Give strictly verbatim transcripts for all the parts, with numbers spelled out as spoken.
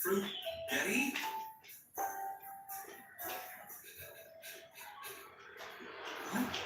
Fruit Betty? What?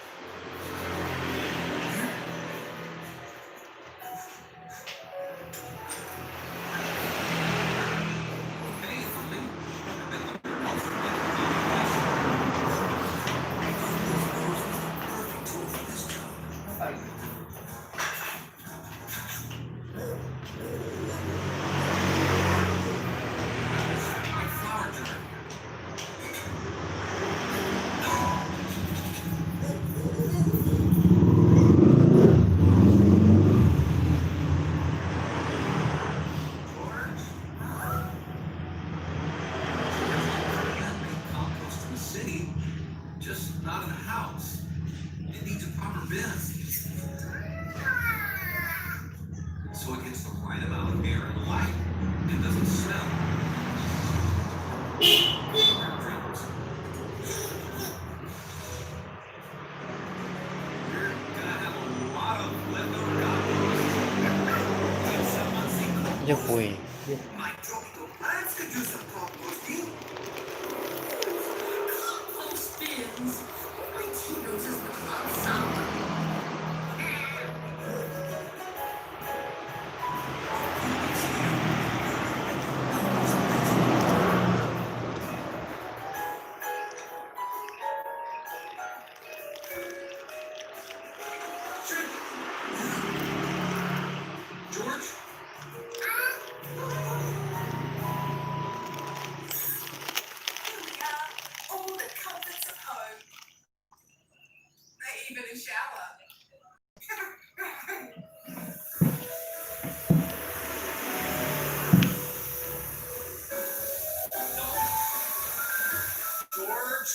Compost in the city, just not in the house. It needs a proper bin. So it gets the right amount of air and light and doesn't smell. We're gonna have a lot of leftover compost. Can someone see compost? Jepui. My tropical plants could use some composting. Compost bins? My tea roses would love some. George? Here we are, all the comforts of home. They even a shower. George?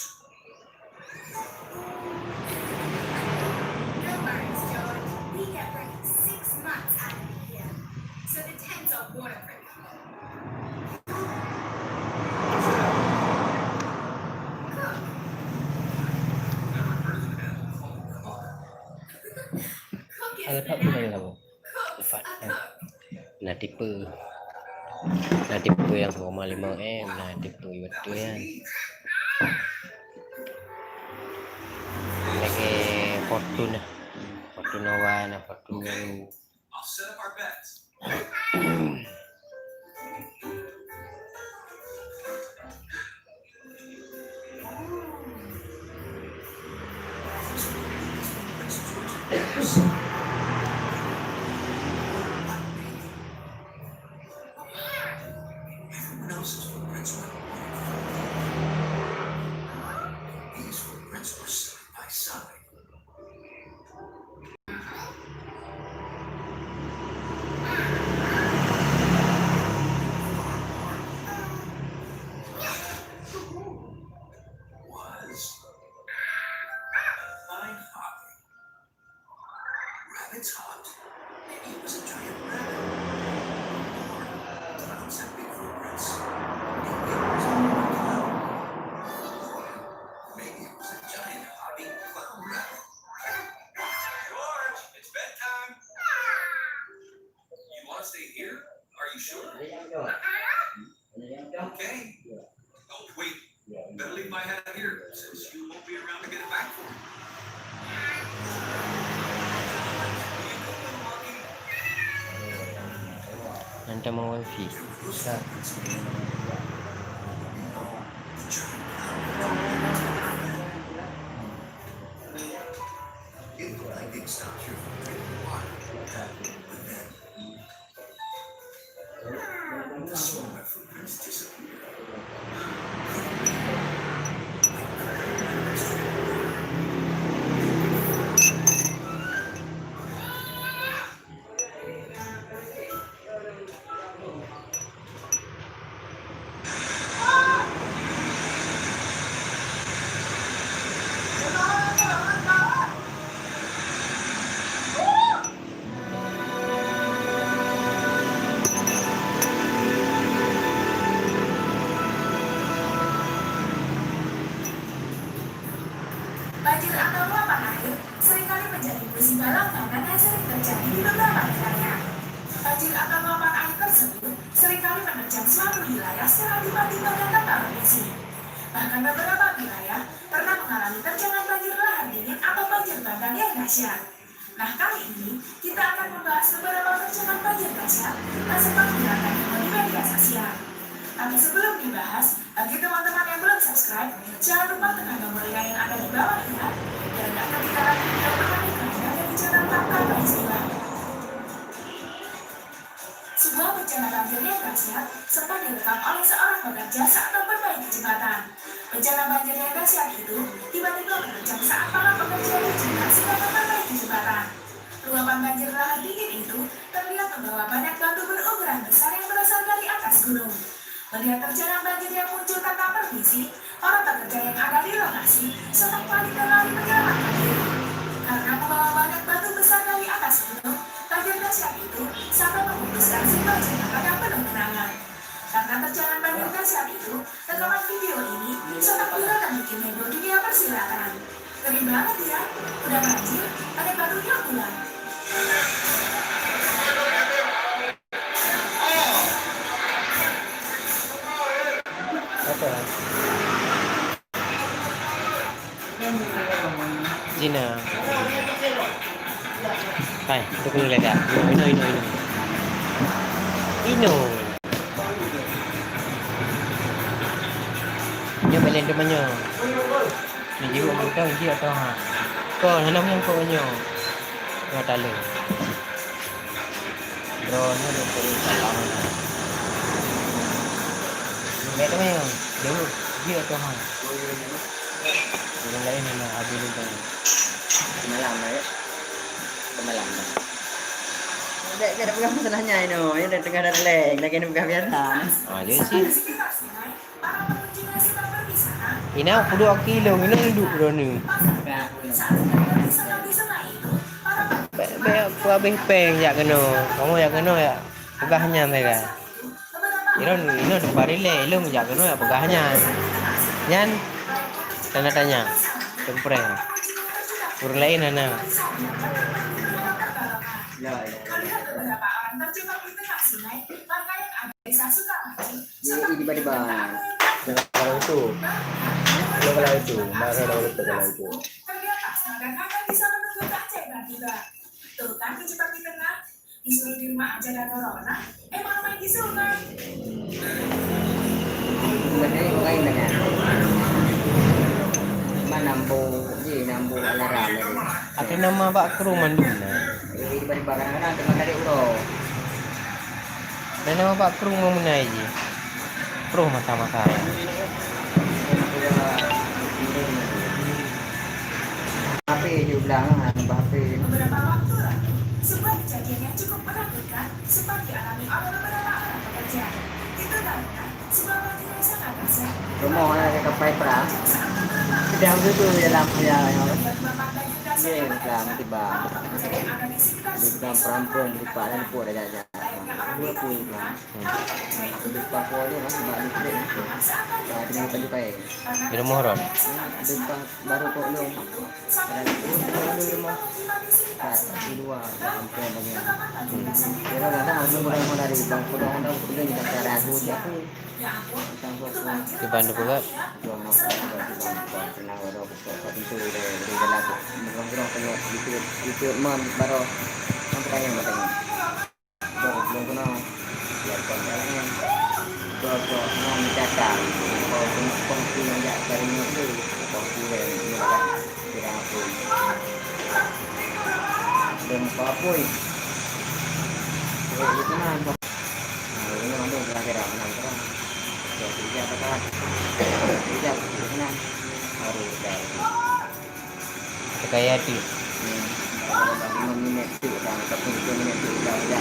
No worries, George. We get rain six months out of the year, so the tents are waterproof. Cook. Cook is Ada tak pernah lagu? Cook's Fat, a eh. Cook. Na tipe. Na tipe nyang koma lima M, na tipe betul ya. Lagi Fortuner. Fortuner One, Fortuner. I'll set up our beds. Everyone else's footprints went wide. These footprints were side by side. Was a flying hawk. Rabbits hopped. Maybe it was a giant rabbit. Or clouds had big footprints. Maybe it was a clown. Or maybe it was a giant hopping clown rabbit. George, it's bedtime. You want to stay here? Are you sure? Okay. Oh, wait. Better leave my hat here, since you won't be around to get it back for me. Nanti mau wifi. It looked like they'd stopped here for a while, but then the smaller footprints disappeared. Banjir atau luapan air seringkali menjadi musibah langka dan sering terjadi di beberapa negara. Banjir atau luapan air tersebut seringkali menerjang suatu wilayah secara tiba-tiba dan tanpa urgensi. Bahkan beberapa wilayah pernah mengalami terjangan banjir lahar dingin atau banjir bandang yang dahsyat. Nah, kali ini kita akan membahas beberapa terjangan banjir dahsyat yang sempat viral dan heboh di media sosial. Tapi sebelum dibahas, bagi teman-teman yang belum subscribe, jangan lupa tekan tombol yang ada di bawah ya, biar nggak ketinggalan video menarik lainnya dari channel Fakta Peristiwa. Sebuah bencana banjir yang dahsyat sempat direkam oleh seorang pekerja saat memperbaiki jembatan. Bencana banjir yang dahsyat itu tiba-tiba menerjang saat para pekerja di jembatan sedang memperbaiki jembatan. Luapan banjir lahar dingin itu terlihat membawa banyak batu berukuran besar yang berasal dari atas gunung. Melihat terjangan banjir yang muncul tanpa permisi, para pekerja yang ada di lokasi sontak panik dan lari menyelamatkan diri. Karena membawa banyak batu besar dari atas gunung, banjir dahsyat itu sampai memutuskan sebuah jembatan yang penuh genangan. Karena terjangan banjir dahsyat itu, rekaman video ini sontak viral dan bikin heboh dunia persilatan. Ngeri banget ya, udah banjir, ada batunya pula. Apa? Zina. Hai, itu kena ledak. Ino, ino, ino. Ino. Nyo balen tu manyo. Ni jiwa mantong, jiwa tu ha. Ko, hana mungkok nyo. Nyo talé. Droeneuh lôn peurintah lama. Bèk teumanyong, jaweueb jeuet Tuhan. Ureueng laén hana habéh lôn peurintah. Malam, ya. Malam. Bèk, bèk peugah masalah nyan, no. Nyan dah tengah dah leng, lagi ni peugah biasa. Ah, jadi sih. Ina puluh kilo, ina duduk droeneuh. Bèk, bèk, aku habéh péng jak keunoe. Kamoe jak keunoe jak peugah nyan sagai. Ina, ina deuh parilèe, ilôn jak keunoe jak peugah nyan. Nyan, tanya-tanya. Cempreng. Ureueng laén hana. Jadi tiba-tiba. Kalau itu, kalau itu, marah kalau itu, kalau itu. Tuh kan, kejebak di tengah, disuruh di rumah aja dan corona, emang main di surga. Bukan dari orang lain dah kan. Mana nampu, je nampu alarm tadi. Tapi nama bak kru mandum nah. Eh, tiba-tiba kadang-kadang tengah tarik uroe. Dan nama bak kru memunai je. Proh masa-masa. H P je ulang, ha, nambah H P je. Beberapa waktu lalu, sebuah kejadian yang cukup menakutkan sempat dialami oleh beberapa orang pekerja. Itu karena sebuah banjir yang sangat dahsyat. Rumoh, eh, kapal perang. Sedang duduk dalam, ya, ya. Dia pulang tiba. Dia pulang perang pun, lupa dan lupa dah jalan. Dua puluh pulang. Hmm. Lepas kau ni, masih bak listrik ni. Ah, tengah baju kain. Di rumah orang? Lepas baru kau belum. Ada dua, dua, dua rumah. Tak, satu, dua. Sampai bagi. Kira kadang aku belum pernah dari bang, aku dah, dah, aku belum dah ragu je aku. Tentang kau pun. Di Bandung juga? Belum apa, belum, belum, belum pernah ada aku buka pintu dari, dari dalam tu. Gerong-gerong tengok, itu, itu mah baru. Aku tanya, tanya. Bro, belum kenal. Ya, bukan jalan. Bro, bro, mau minta tak? Bro, bro, kongsi ngajak dari muka. Kongsi dari muka. Tidak apa. Belum apa-apa. Bro, itu nah, bro. Nah, ini ada kira-kira, menang terang. Bro, kerja apa tak? Kerja, senang. Baru dah. Kaya tu. Hmm. Lima minit tu dah, ataupun tiga minit tu dah, dah.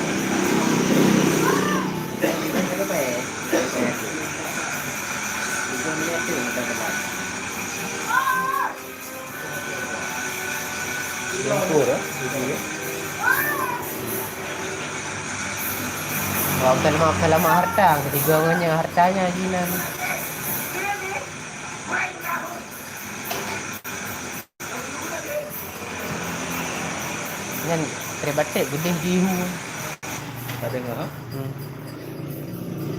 Dah sampai. Tiga minit tu dah dapat. Lumpur, eh? Lumpur, eh? Wah, bukan lama, bukan lama harta, ketiga orangnya hartanya jinan. Nyan trép batek geudeh di ihu. Ka deungoe, ha? Hmm.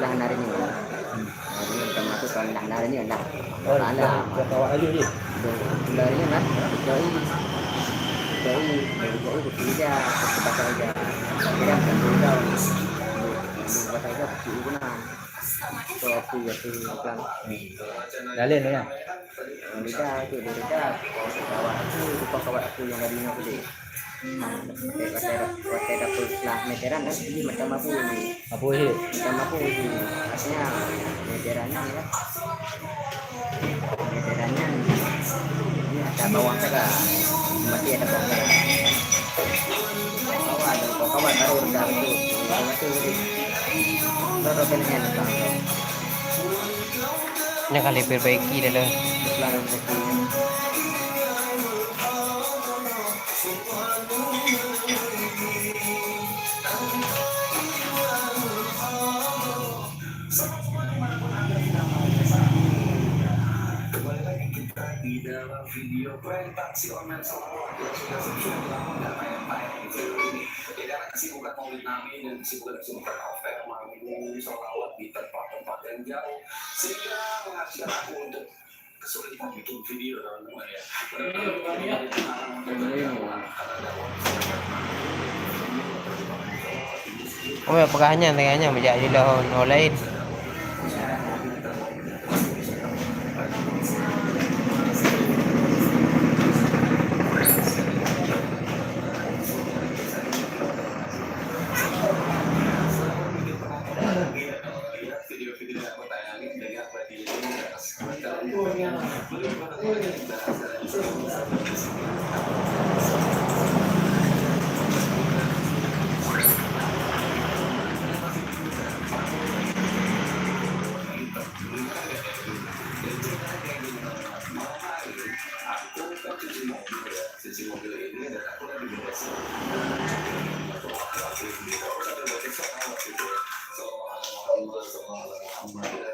Lah nari ni. Nari ni macam aku kan lah nari ni lah. Oh, lah, lah. Dah kawak aja ni. Dah nari ni lah. Doi. Doi, doi, doi, bekerja, bekerja. Kira macam tu tau. Bekerja, bekerja, bekerja. So, aku ya tu kan. Dalil ya. Beda tu, beda. Kawan aku, bukan kawan aku yang dari Nong tadi. Watèe, watèe, watèe dapur sebelah meteran kan, jadi macam apa ni? Apa je? Macam apa ni? Maksudnya, meteran ni kan. Meteran ni, ni ada bawang saga. Mati ada bawang saga. Bawang ada, bawang baru dah tu. Bawang tu, tu. Baru kena yang datang. Nyan ka lheueh perbaiki dah lah. Kembali lagi kita di dalam video prank taksi online selawat yang sudah sekian lama nggak tayang-tayang di video ini. Ya, karena kesibukan Maulid Nabi dan kesibukan-kesibukan off air, malam ini selawat di tempat-tempat yang jauh, sehingga mengharuskan aku untuk kesulitan bikin video, teman-teman, ya. Mudah-mudahan video ini bermanfaat. Karena dakwah Oh, peugah nyan, tengah nyan, meujak jilhoe nyoe laén.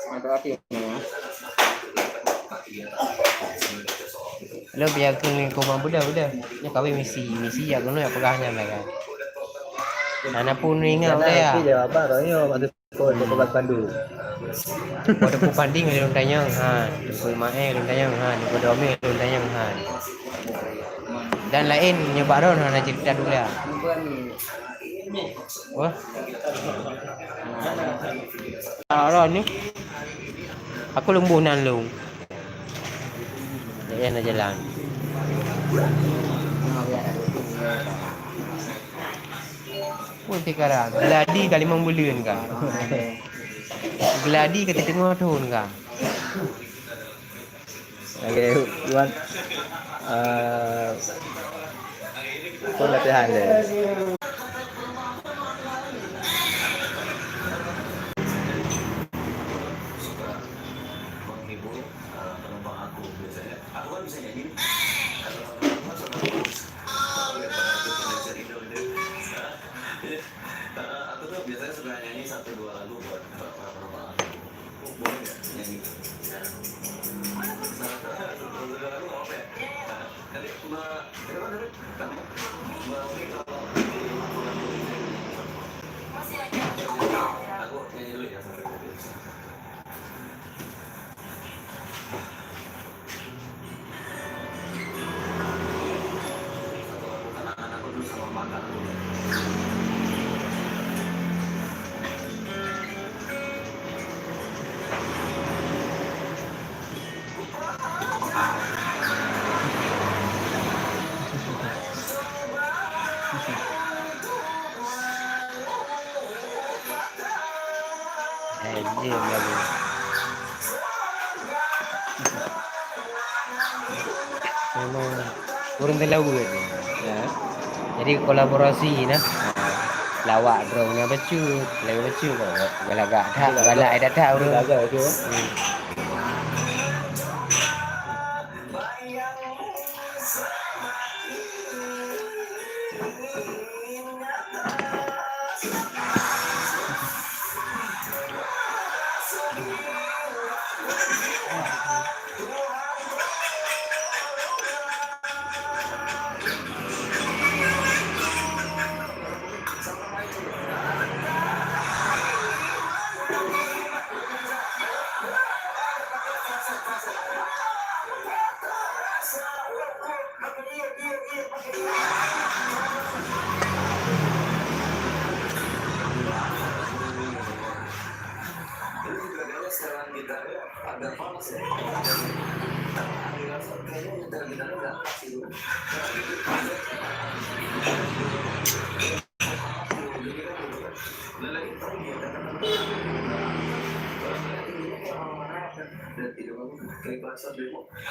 Ada hati. Lo biar keuneuk koma buda-buda. Nyoe kawé misi, misi jak keunoe jak peugah nyan lah kan. Hana pun ingat buda ya. Tapi jawab apa, kau nyoe waktu kau, kau peugah pandu. Kau Teungku Panding lôn tanyong, ha. Teungku Maé lôn tanyong, ha. Teungku Domé lôn tanyong, ha. Dan laén nyoe bak droen hana cerita dulu ya. Wah. Ah, ni. Aku lôn boh nan lôn. Dak na jalan. Pun tikara, geladi ka limong buleuen ka. Geladi ka teungoh thon ka. Oke, Wan. Eh, pun latihan deh. Aku kan bisa nyanyi nih. Kalau aku kan suka bagus. Aku ya, aku tuh biasanya suka nyanyi satu dua lagu buat, buat, buat penumpang aku. Oh, boleh nggak nyanyi? Satu, satu dua lagu nggak apa-apa ya? Nah, nanti Mbak, siapa tadi? Mbak, Mbak Uli kalau di lagu-lagu ini nyanyi. Aku nyanyi dulu ya, sampai. Memang ureuëng teulaweuet. Ya. Jadi kolaborasi nah. Lawak droe na bacut, lawak bacut kok. Galak that, galak that ureuëng. Galak tu. Hmm.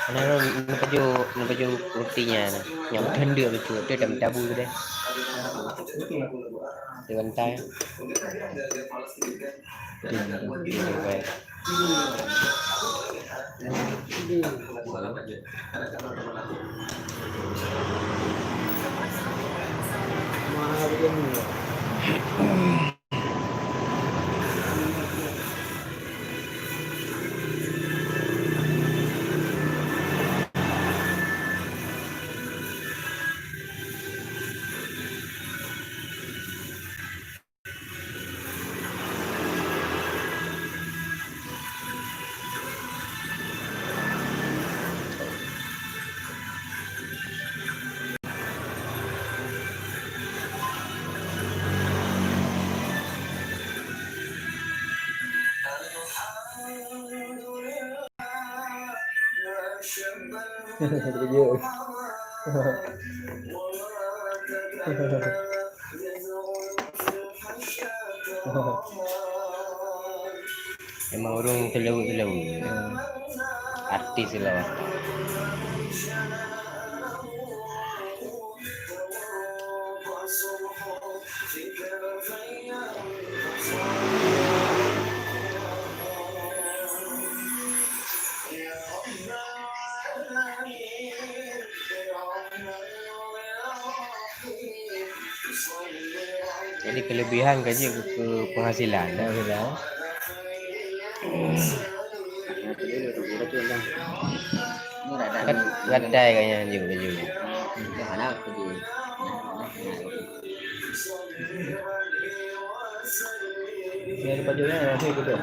Karena neupaju, neupaju rutinnya, nyang beuteuntèe beutôi, tu dah meutabui deh. Di bantai. Emang ureuëng teulaweuet-teulaweuet. Hmm. Artis lah. Jadi kelebihan ka jeuet keu, keu penghasilan, ya. Penghasilan. Kat-, kadai ka nyan jeuet, jeuet. Yang di pojok ni, yang di pojok.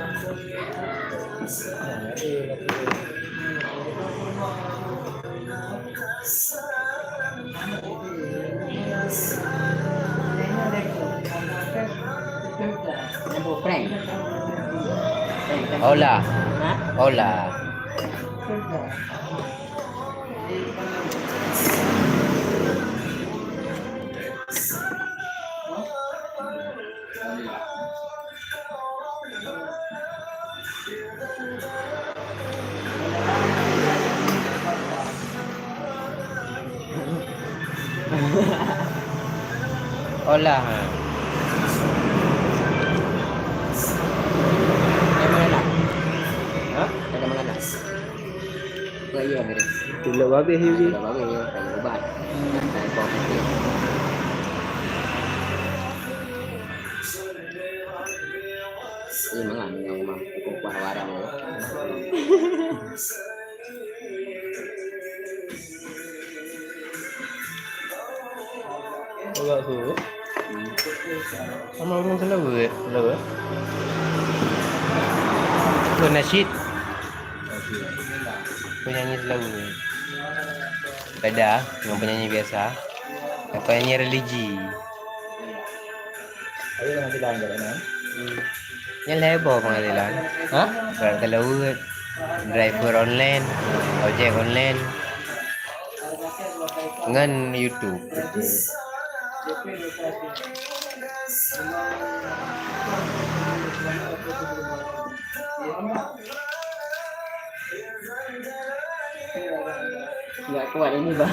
Hola. Hola. Hola. Ada malam. Ha? Ada malam. Bukan iya, Miris. Tulak babeh, ya, Ji. Tulak babeh, ya. Tanya ubat. Tanya ubat. Ini mangan dengan rumah. Cukup kuah warang, ya. Agak sulit. Sama ureuëng Seulaweuet, Seulaweuet. Penasyid. Penyanyi Seulaweuet. Beda dengan penyanyi biasa. Atau penyanyi religi. Ada penghasilan kat sana? Hmm. Nyan lhèe boh penghasilan. Ha? Rap Seulaweuet, driver online, ojek online, ngon YouTube. Nggak kuat ini, Bang.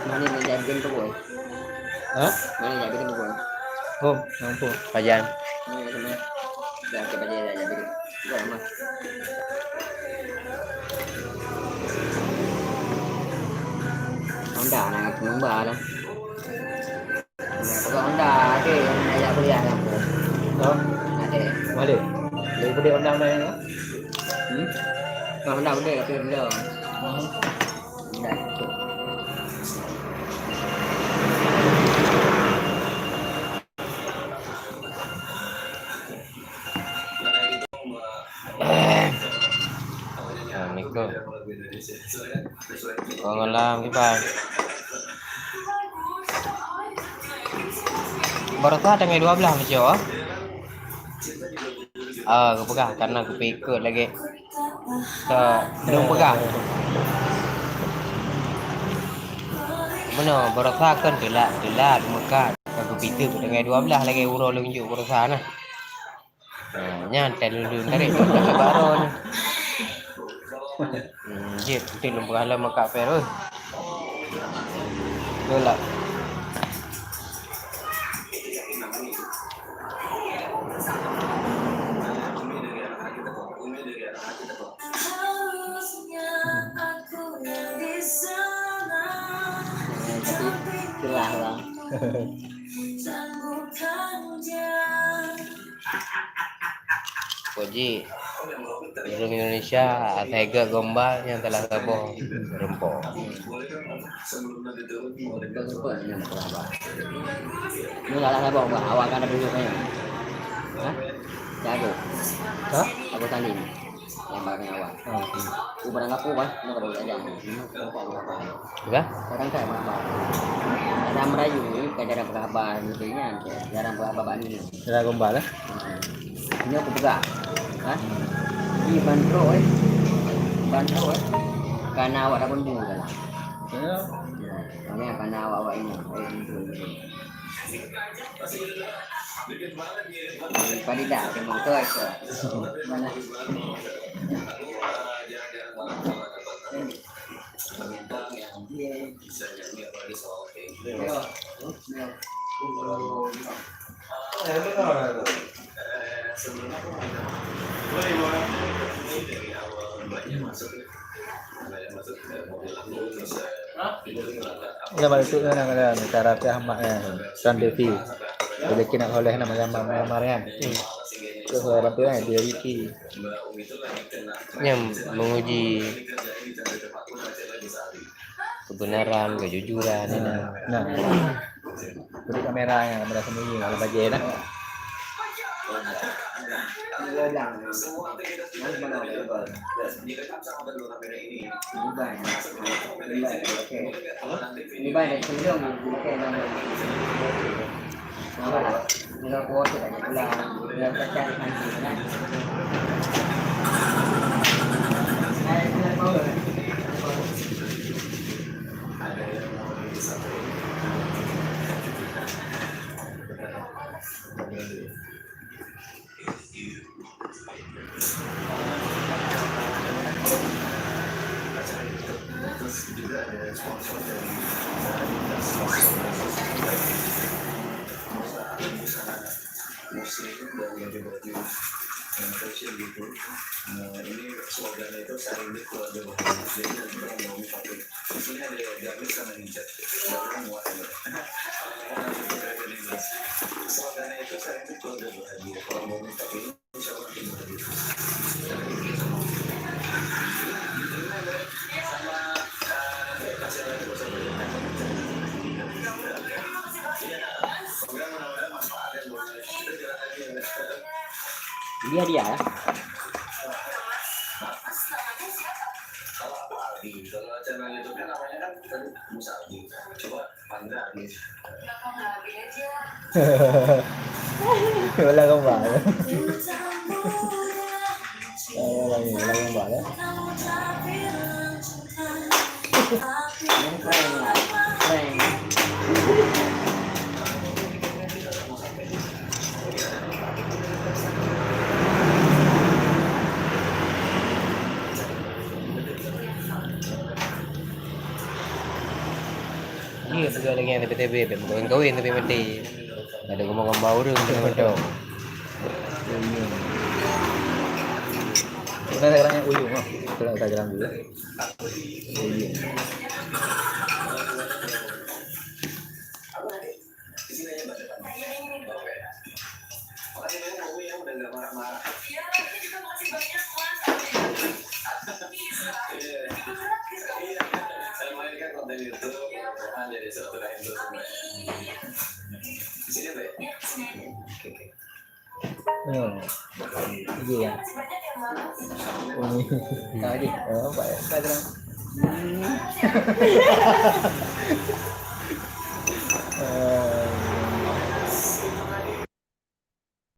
Mana nak jadi tu, boy? Hah? Mana nak jadi tu, boy? Oh, nampak. Pajan. Ni, ni. Dah, kita pajan dah jadi. Buat apa? Honda nak aku nombor lah. Honda, ada yang nak kuliah lah. Oh? Ada. Mana? Boleh, boleh Honda main, ya? Hmm? Nah, Honda boleh, tapi belum. Hmm. Honda. Assalamualaikum. Waalaikumsalam, kiban. Baroesa tanggai dua belas meucok, ah. Ah, geupeugah karena geupeu ikot lagèe. Ka lôn peugah. Meunoe, baroesa kan teulat, teulat meukat. Ka geupeu ikot tanggai dua belas lagèe uroe lôn jok baroesa nah. Ha, nyan tai lôn, lôn tarek lôn tarek bak droe nyoe. Hmm, jeuet, enteuk lôn peugah lom meukat pèng, oi. Betul lah. Tapi itulah, Bang. Puji, ureueng Indonesia asai gèt gombal nyang telah saboh rumpok. Ini galak saboh, bah, awak kan ada tunjuk saya. Hah? Jago. Hah? Aku tanding. Yang paling awal. Oh, hmm. Aku barang aku, bah, mau kalau ada. Apa? Jarang saya berapa. Cara merayu ni bukan cara berapa gitu, jarang berapa banyak. Cara gombal, eh? Ha. Ini aku peugah. Ha? Ini bantrok, eh. Bantrok, eh. Karena awak dah pun bunga kan. Ya. Ya. Ini karena awak-awak ini. Eh, ini. Faridah, terima kasih. Mana? Ya, bak YouTube nyan ada cara pihak mak nyan, Trans T V. Boleh kena oleh nama gambar-gambar nyan. Terus orang bantu kan, dia Ricky. Nyan menguji kebenaran, kejujuran, nah. Nah. Jadi kamera nyan, kamera sendiri, kalau bajèe nah. Muslim dan ganti baju, eh, fashion gitu. Eh, ini slogannya itu "Saling Dukung Keluarga Bahagia". Jadi, nanti kalau mau pakai, di sini ada gamis sama hijab. Baru muat ini. Slogannya itu "Saling Dukung Keluarga Bahagia". Kalau mau pakai ini, insya Allah nanti bahagia. Dia, dia, ya. Ulang gambar. Ulang, ulang gambar, ya. Iya, peugah lagi yang T B T B, bukan kawin tapi mati. Ada gambar-gambar ureueng kena betul. Bukan ada orang yang uyuh, ha. Kalau tak jalan dulu. Uyuh. Hmm. Iya. Oh, iya. Ah, iya. Oh, apa ya? Tak terang. Hmm.